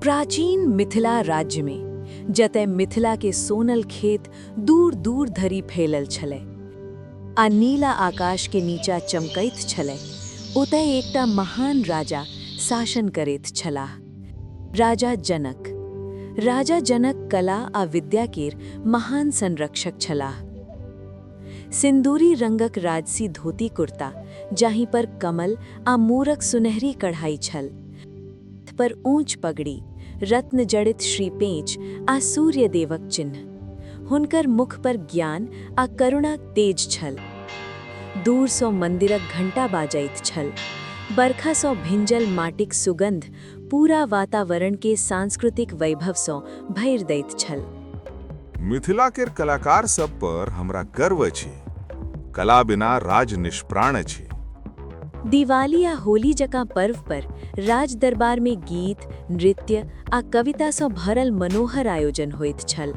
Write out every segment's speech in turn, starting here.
प्राचीन मिथिला राज्य में जतय मिथिला के सोनल खेत दूर दूर धरि फैलल छलै आ नीला आकाश के नीचा चमकैत छलै, ओतय एकटा महान राजा शासन करैत छलाह, राजा जनक। राजा जनक कला आ विद्या केर महान संरक्षक छलाह। सिन्दूरी रंगक राजसी धोती-कुर्ता, जाहि पर कमल आ मोरक सुनहरी कढ़ाई छल, पर ऊँच पगड़ी, रत्नजड़ित श्रीपेंच आ सूर्यदेवक चिन्ह। हुनकर मुख पर ज्ञान आ करुणाक तेज छल। दूर सँ मंदिरक घंटा बाजैत छल। बरखा सँ भिंजल माटिक सुगंध पूरा वातावरण के सांस्कृतिक वैभव सँ भरि दैत छल। मिथिला केर कलाकार सब पर हमरा गर्व अछि। कला बिना राज निष्प्राण अछि। दिवाली आ होली जकाँ पर्व पर राजदरबार में गीत, नृत्य आ कविता सँ भरल मनोहर आयोजन होइत छल।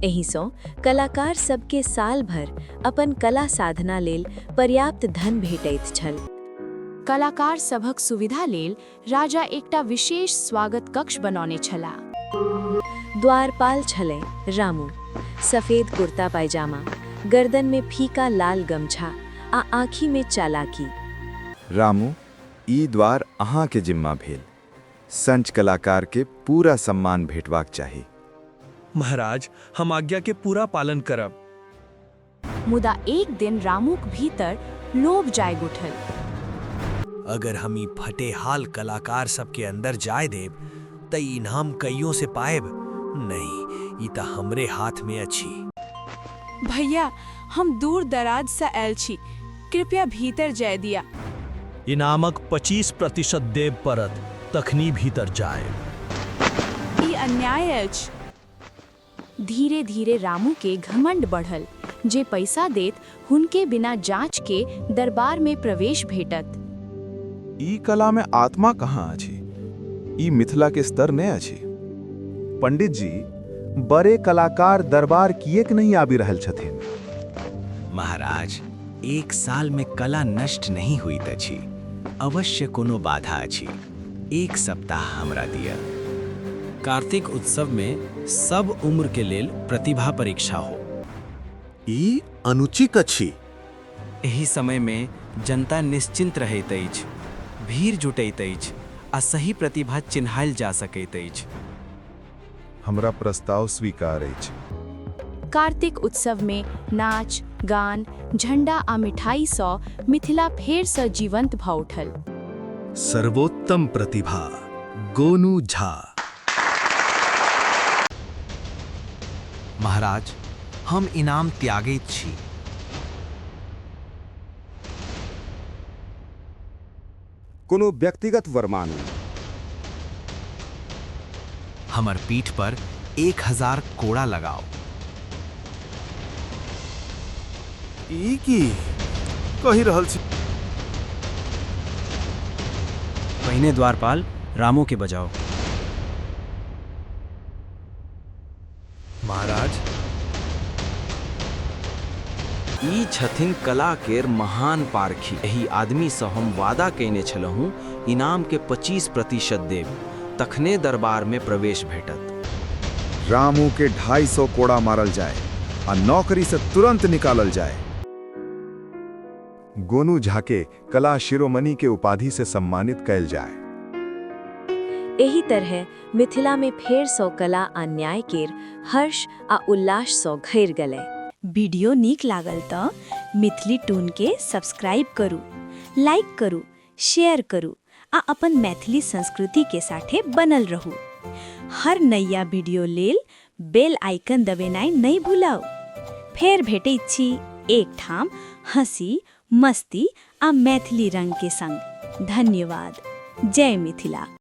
एहि सँ कलाकार सब के साल भर अपन कला साधना लेल पर्याप्त धन भेटैत छल। कलाकार सभक सुविधा लेल राजा एकटा विशेष स्वागत कक्ष बनौने छलाह। द्वारपाल छलै रामू। सफेद कुर्ता पायजामा, गर्दन में फीका लाल गमछा आ आँखि में चालाकी। रामू, ई द्वार अहाँ के जिम्मा भेल। संच कलाकार के पूरा सम्मान भेटबाक चाही। महाराज, हम आज्ञा के पूरा पालन करब। मुदा एक दिन रामूक भीतर लोभ जागि उठल। अगर हम ई फटेहाल कलाकार सबके अंदर जाय देब त इनाम कहियो से पाएब नहीं। ई त हमरे हाथ में अछि। भैया, हम दूर दराजसँ आयल छी। कृपया भीतर जाय दिया। इनामक 25% देब पड़त, तखनि भीतर जाएब। ई अन्याय अछि। धीरे धीरे रामू के घमंड बढ़ल जे पैसा देत, हुनके बिना जांच के दरबार में प्रवेश भेटत। ई कला में आत्मा कहाँ अछि? ई मिथिला के स्तर नहि अछि। पंडित जी, बड़े कलाकार दरबार किएक नहि आबि रहल छथिन? महाराज, एक साल में कला नष्ट नहि होइत अछि। अवश्य कोनो बाधा अछि। एक सप्ताह हमरा दिअ। कार्तिक उत्सव में सब उम्र के लेल प्रतिभा परीक्षा हो। ई अनुचित अछि। एहि समय में जनता निश्चिंत रहैत अछि, भीड़ जुटैत अछि आ सही प्रतिभा चिन्हायल जा सकैत अछि। हमरा प्रस्ताव स्वीकार अछि। कार्तिक उत्सव में नाच, गान, झंडा आ मिठाई सँ मिथिला फेर सँ जीवंत भ उठल। सर्वोत्तम प्रतिभा गोनू झा। महाराज, हम इनाम त्यागैत छी। कोनो व्यक्तिगत वरमांग। हमर पीठ पर 1000 कोड़ा लगाउ। ई की कहि रहल छी? पहिने द्वारपाल रामू के बजाओ। महाराज। ई छथिन कला केर महान पारखी। एहि आदमी सँ हम वादा कयने छलहुँ, इनाम के 25% देब, तखने दरबार में प्रवेश भेटत। रामू के 250 कोड़ा मारल जाय आ नौकरी से तुरंत निकालल जाय। गोनू झा के कला शिरोमणि के उपाधि से सम्मानित कयल जाय। एहि तरहे मिथिला में फेर सँ कला आ न्याय केर हर्ष आ उल्लास सँ घैर गेलै। वीडियो नीक लागल त मिथिली टून के सब्सक्राइब करू, लाइक करू, शेयर करू आ अपन मैथिली संस्कृति के साथे बनल रहू। हर नया वीडियो लेल बेल आइकन दबेनाइ नहि भुलाउ। फेर भेटैत छी एक ठाम हँसी, मस्ती आ मैथिली रंग के संग। धन्यवाद। जय मिथिला।